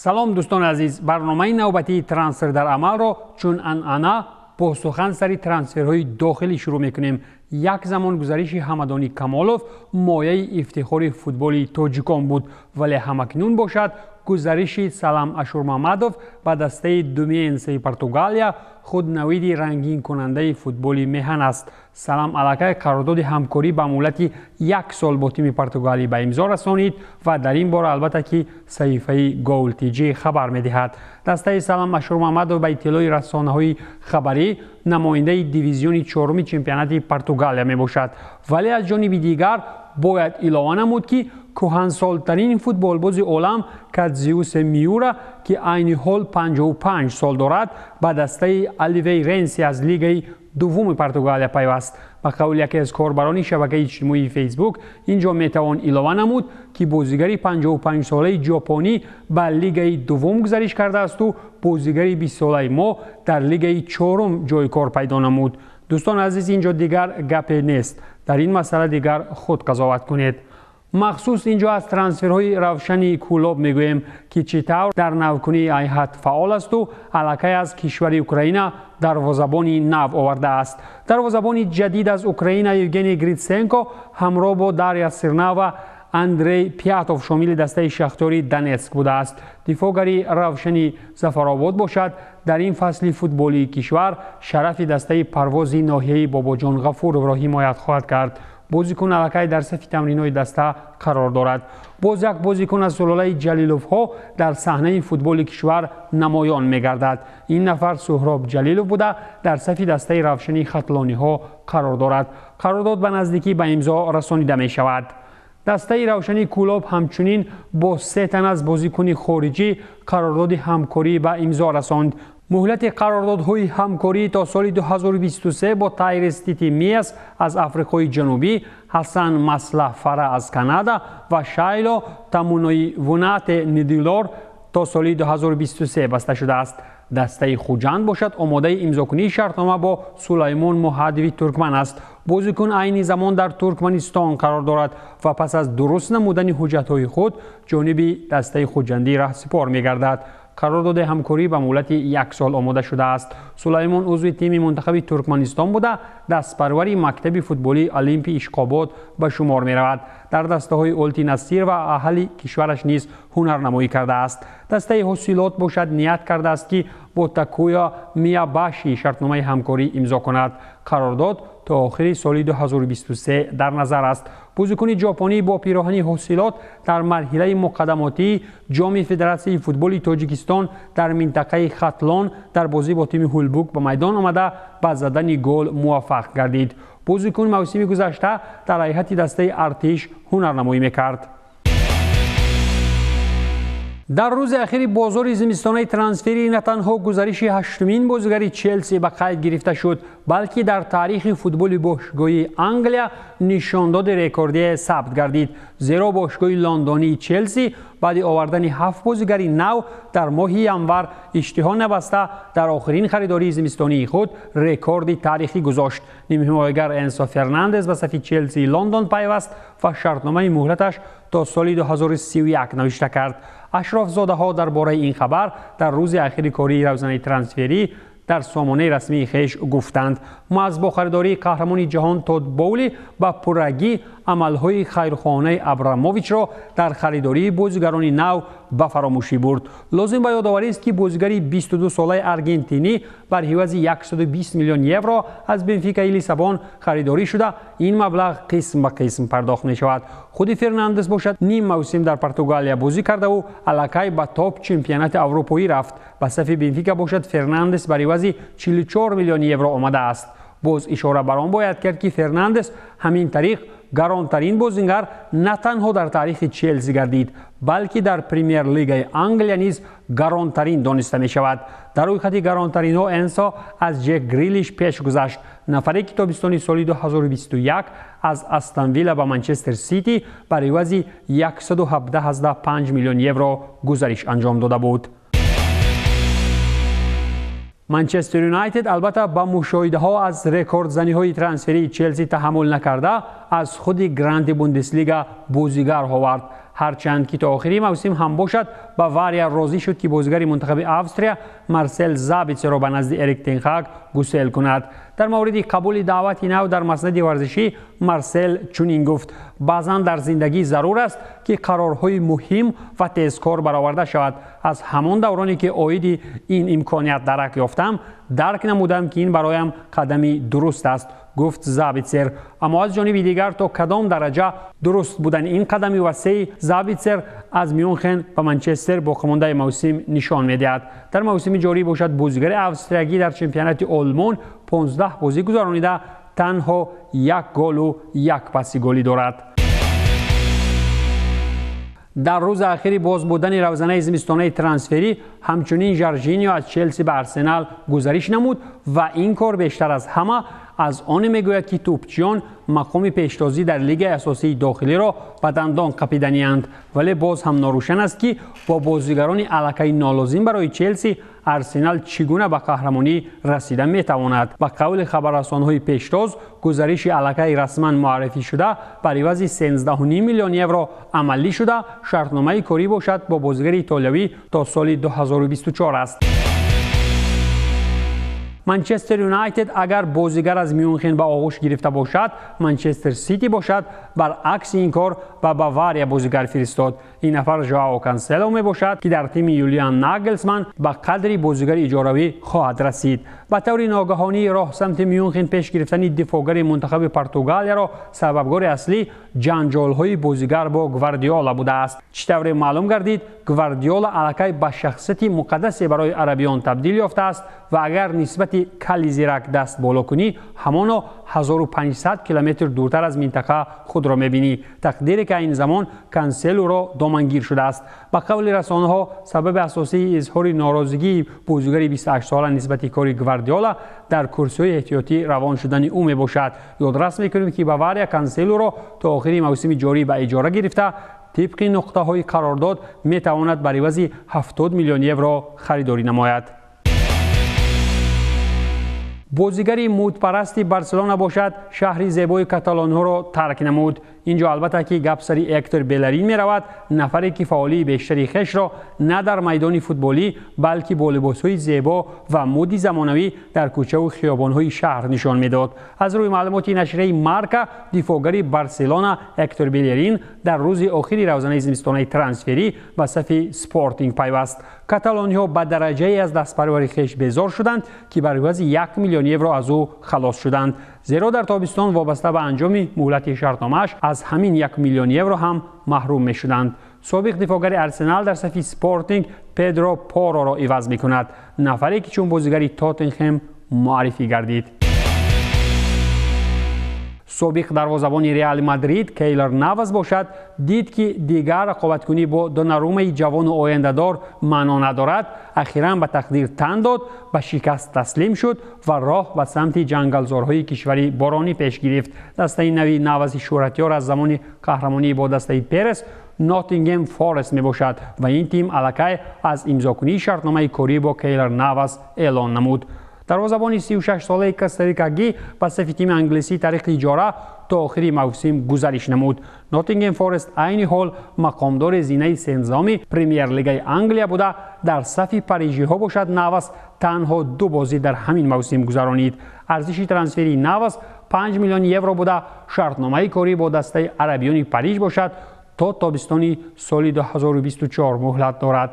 Салом, дӯстони азиз. Барномаи навбатии «Трансфер дар амалро» чун анъана бо сухан сари трансферҳои дохилӣ шурӯъ мекунем. Як замон гузариши Ҳамадонӣ Камолов мояи ифтихори футболи тоҷикон буд, вале ҳамакнун бошад, гузариши Салам Ашурмамадов ба дастаи Думиенсеи Португалия худ навиди рангинкунандаи футболи меҳан аст. Салам аллакай қарордоди ҳамкорӣ ба муҳлати як сол бо тими португалӣ ба имзо расонид ва дар ин бора, албатта, ки саҳифаи Гол ТЖ хабар медиҳад. Дастаи Салам Ашурмамадов, ба иттилои расонаҳои хабарӣ, намояндаи дивизиони чоруми чемпионати Португалия мебошад. Вале аз ҷониби дигар бояд илова намуд, ки кӯҳансолтарин футболбози олам Кадзиусе Миура, ки айни ҳол 55 сол дорад, ба дастаи Оливейренси аз лигаи дуввуми Португалия пайваст. Ба қавли яке аз корбарони шабакаи иҷтимоии Фейсбук, ин ҷо метавон илова намуд, ки бозигари 55-солаи ҷопонӣ ба лигаи дуввум гузариш кардаасту бозигари 20-солаи мо дар лигаи чорум ҷои кор пайдо намуд. Дӯстони азиз, ин ҷо дигар гапе нест. Дар ин масъала дигар худ қазоват кунед. Махсус ин ҷо аз трансферҳои Равшани Кӯлоб мегӯем, ки чӣ тавр дар навкунии ҳайат фаъол асту аллакай аз кишвари Украина дарвозабони нав овардааст. Дарвозабони ҷадид аз Украина Евгений Гритсенко ҳамроҳ бо Дарья Сирнава, Андрей Пятов шомили дастаи Шахтёри Донетск будааст. Дифоъгари Равшани Зафаробод бошад, дар ин фасли футболии кишвар шарафи дастаи Парвози ноҳияи Бобоҷон Ғафуровро ҳимоят хоҳад кард. Бозикун аллакай дар сафи тамринҳои даста қарор дорад. Боз як бозикун аз сулолаи Ҷалиловҳо дар саҳнаи футболи кишвар намоён мегардад. Ин нафар Суҳроб Ҷалилов буда, дар сафи дастаи Равшани хатлониҳо қарор дорад. Қарордод ба наздикӣ ба имзо расонида мешавад. Дастаи Равшани Кӯлоб ҳамчунин бо се тан аз бозикуни хориҷӣ қарордоди ҳамкорӣ ба имзо расонд. Муҳлати қарордодҳои ҳамкорӣ то соли 2023 бо Тайрес Тити Миас аз Африқои Ҷанубӣ, Ҳасан Маслаҳ Фара аз Канада ва Шайло Тамуноивунате Нидилор то соли 2023 баста шудааст. Дастаи Хуҷанд бошад, омодаи имзокунии шартнома бо Сулаймон Муҳадиви туркман аст. Бозикун айни замон дар Туркманистон қарор дорад ва пас аз дуруст намудани ҳуҷҷатҳои худ ҷониби дастаи хуҷандӣ раҳсипор мегардад. Қарордоди ҳамкорӣ ба муҳлати як сол омода шудааст. Сулаймон узви тими мунтахаби Туркманистон буда, дастпарвари мактаби футболии Олимпи Ишқобод ба шумор меравад. Дар дастаҳои Олти Насир ва аҳли кишвараш низ ҳунарнамоӣ кардааст. Дастаи Ҳосилот бошад, ният кардааст, ки бо Такуя Миябаши шартномаи ҳамкорӣ имзо кунад. Қарордод то охири соли 2023 дар назар аст. Бозикуни ҷопонӣ бо пироҳани Ҳосилот дар марҳилаи муқаддамотии Ҷоми Федератсияи футболи Тоҷикистон дар минтақаи Хатлон дар бозӣ бо тими Ҳулбук ба майдон омада, ба задани гол муваффақ гардид. Бозикун мавсими гузашта дар ҳайати дастаи Артиш ҳунарнамоӣ мекард. Дар рӯзи ахири бозори зимистонаи трансферӣ на танҳо гузариши ҳаштумин бозигари Челси ба қайд гирифта шуд, балки дар таърихи футболи бошгоҳи Англия нишондоди рекордие сабт гардид, зеро бошгоҳи лондонии Челси баъди овардани ҳафт бозигари нав дар моҳи январ иштиҳо набаста, дар охирин харидории зимистонии худ рекорди таърихӣ гузошт. Нимҳимоягар Энсо Фернандес ба сафи Челсии Лондон пайваст ва шартномаи муҳлаташ то соли 2031 навишта кард. Ашрофзодаҳо дар бораи ин хабар дар рӯзи ахири кории равзанаи трансферӣ дар сомонаи расмии хеш гуфтанд: «Маҳз бо харидории қаҳрамони ҷаҳон Тод Боули ба пуррагӣ амалҳои хайрхонаи Абрамовичро дар харидории бозигарони нав ба фаромӯшӣ бурд». Лозим ба ёдоварист, ки бозигари 22-солаи аргентинӣ бар ҳивази 120 миллион евро аз Бенфикаи Лиссабон харидорӣ шуда, ин маблағ қисм ба қисм пардохт мешавад. Худи Фернандес бошад, ним мавсим дар Португалия бозӣ кардаву аллакай ба топ чемпионати аврупоӣ рафт. Ба сафи Бенфика бошад, Фернандес бар ивази 44 миллион евро омадааст. Боз ишора бар он бояд кард, ки Фернандес ҳамин тариқ гаронтарин бозингар на танҳо дар таърихи Челси гардид, балки дар Премер-лигаи Англия низ гаронтарин дониста мешавад. Дар рӯйхати гаронтаринҳо Энсо аз Ҷек Грилиш пеш гузашт, нафаре ки тобистони соли 2021 аз Астон Вилла ба Манчестер Сити бар ивази 117,5 миллион евро гузариш анҷом дода буд. Манчестер Юнайтед, албатта, ба мушоҳидаҳо аз рекордзаниҳои трансферии Челси таҳаммул накарда, аз худи гранди Бундеслига бозигар овард. Ҳарчанд ки то охири мавсим ҳам бошад, Бавария розӣ шуд, ки бозигари мунтахаби Австрия Марсел Забитсерро ба назди Эрик тен Хаг гусел кунад. Дар мавриди қабули даъвати нав дар маснади варзишӣ Марсел чунин гуфт: баъзан дар зиндагӣ зарур аст, ки қарорҳои муҳим ва тезкор бароварда шавад. Аз ҳамон давроне ки оиди ин имконият дарак ёфтам, дарк намудам, ки ин бароям қадами дуруст аст, гуфт Забитсер. Аммо аз ҷониби дигар то кадом дараҷа дуруст будани ин қадами васеи Забитсер аз Мюнхен ба Манчестер боқимондаи мавсим нишон медиҳад. Дар мавсими ҷорӣ бошад, бозигари австриягӣ дар чемпионати Олмон 15 бозӣ гузаронида, танҳо 1 голу 1 паси голӣ дорад. Дар рӯзи ахири боз будани равзанаи зимистонаи трансферӣ ҳамчунин Жоржинио аз Челси ба Арсенал гузариш намуд ва ин кор бештар аз ҳама аз оне мегӯяд, ки тӯпчиён мақоми пештозӣ дар лигаи асосии дохилиро ба дандон қапиданианд. Вале боз ҳам норӯшан аст, ки бо бозигарони аллакай нолозим барои Челси Арсенал чӣ гуна ба қаҳрамонӣ расида метавонад. Ба қавли хабаррасонҳои пештоз, гузариши аллакай расман муаррифӣ шуда бар ивази 13,5 миллион евро амалӣ шуда, шартномаи корӣ бошад бо бозигари итолиявӣ то соли 2024 аст. Манчестер Юнайтед агар бозигар аз Мюнхен ба оғӯш гирифта бошад, Манчестер Сити бошад баръакси ин кор ба Бавария бозигар фиристод. Ин нафар Жоао Кансело мебошад, ки дар тими Юлиан Нагелсман ба қадри бозигари иҷоравӣ хоҳад расид. Ба таври ногаҳонӣ роҳ самти Мюнхен пеш гирифтани дифоъгари мунтахаби Португалияро сабабгори аслӣ ҷанҷолҳои бозигар бо Гвардиола будааст. Чӣ тавре маълум гардид, Гвардиола аллакай ба шахсияти муқаддасе барои арабиён табдил ёфтааст ва агар нисбати кали зирак даст боло кунӣ, ҳамоно 1500 километр дуртар аз минтақа худро мебинӣ. Тақдире ки айни замон Канселуро домангир шудааст. Ба қавли расонаҳо, сабаби асосии изҳори норозигии бозигари 28сола нисбати кори Гвардиола дар курсиҳои эҳтиётӣ равон шудани ӯ мебошад. Ёдрас мекунем, ки Бавария Канселуро то охири мавсими ҷорӣ ба иҷора гирифта, тибқи нуқтаҳои қарордод метавонад бар ивази 70 миллион евро харидорӣ намояд. Бозигари мудпарасти Барселона бошад, шаҳри зебои каталонҳоро тарк намуд. Инҷо албатта ки гап сари Эктор Беларин меравад, нафаре ки фаъолии бештари хешро на дар майдони футболӣ, балки бо либосҳои зебо ва муди замонавӣ дар кӯчаву хиёбонҳои шаҳр нишон медод. Аз рӯи маълумоти нашрияи Марка, дифоъгари Барселона Эктор Беларин дар рӯзи охири равзанаи зимистонаи трансферӣ ба сафи Спортинг пайваст. Каталониҳо ба дараҷае аз дастпарвари хеш безор шуданд, ки бар ивази 1 миллион евро аз ӯ халос шуданд. Зеро дар тобистон вобаста ба анҷоми муҳлати шартномааш аз ҳамин 1 миллион евро ҳам маҳрум мешуданд. Собиқ дифоъгари Арсенал дар сафи Спортинг Педро Пороро иваз мекунад, нафаре ки чун бозигари Тоттенхем муаррифӣ гардид. Собиқ дарвозабони Реал Мадрид Кейлор Навас бошад, дид ки дигар рақобаткунӣ бо Донарумаи ҷавону ояндадор маъно надорад, ахиран ба тақдир тан дод, ба шикаст таслим шуд ва роҳ ба самти ҷангалзорҳои кишвари боронӣ пеш гирифт. Дастаи нави Наваси шӯҳратёр аз замони қаҳрамонӣ бо дастаи Перес Ноттингем Форест мебошад ва ин тим аллакай аз имзокунии шартномаи корӣ бо Кейлор Навас эълон намуд. Дарвозабони 36-солаи Костарикагӣ ба сафи тими англисӣ тариқи иҷора то охири мавсим гузариш намуд. Ноттингем Форест айни ҳол мақомдори зинаи 13-уми Премьер-лигаи Англия буда, дар сафи парижиҳо бошад Навас танҳо 2 бозӣ дар ҳамин мавсим гузаронид. Арзиши трансферии Навас 5 миллион евро буда, шартномаи корӣ бо дастаи арабиёни Париж бошад то тобистони соли 2024 муҳлат дорад.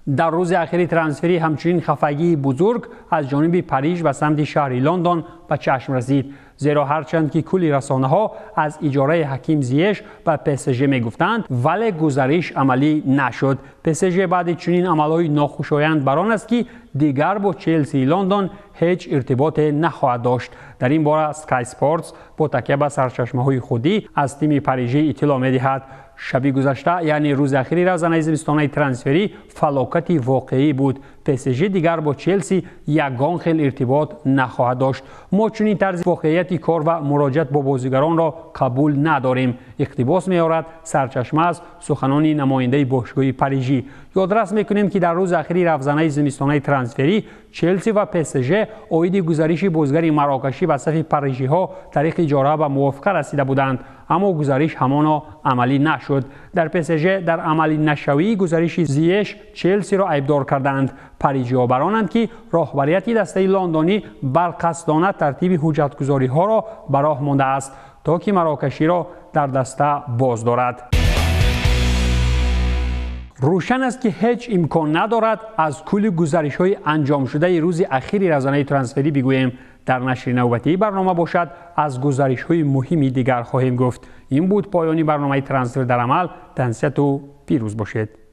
Дар рӯзи ахири трансферӣ ҳамчунин хафагии бузург аз ҷониби Париж ба самти шаҳри Лондон ба чашм расид. Зеро ҳарчанд ки кулли расонаҳо аз иҷораи Ҳаким Зиеш ба ПСЖ мегуфтанд, вале гузариш амалӣ нашуд. ПСЖ баъди чунин амалҳои нохушоянд бар он аст, ки дигар бо Челсии Лондон ҳеҷ иртиботе нахоҳад дошт. Дар ин бора Sky Sports бо такя ба сарчашмаҳои худӣ аз тими парижӣ иттилоъ медиҳад. Шаби гузашта, яъне рӯзи ахири равзанаи зимистонаи трансферӣ, фалокати воқеӣ буд. ПСЖ дигар бо Челси ягон хел иртибот нахоҳад дошт. Мо чунин тарзи воқеияти кор ва муроҷиат бо бозигаронро қабул надорем, иқтибос меорад сарчашма аз суханони намояндаи бошгоҳи Парижӣ. Ёдрас мекунем, ки дар рӯзи ахири равзанаи зимистонаи трансферӣ Челси ва ПСЖ оиди гузариши бозигари марокашӣ ба сафи парижиҳо тариқи иҷора ба мувофиқа расида буданд. Аммо гузариш ҳамоно амалӣ нашуд. Дар ПСЖ дар амалӣ нашавии гузариши Зиеш Челсиро айбдор карданд. Парижиҳо баронанд, ки роҳбарияти дастаи лондонӣ барқасдона тартиби ҳуҷҷатгузориҳоро ба роҳ мондааст, то ки марокаширо дар даста боз дорад. Рӯшан аст, ки ҳеҷ имкон надорад аз кулли гузаришҳои анҷомшудаи рӯзи ахири равзанаи трансферӣ бигӯем. Дар нашри навбатии барнома бошад, аз гузаришҳои муҳими дигар хоҳем гуфт. Ин буд поёни барномаи «Трансфер дар амал». Тансиҳату пирӯз бошед.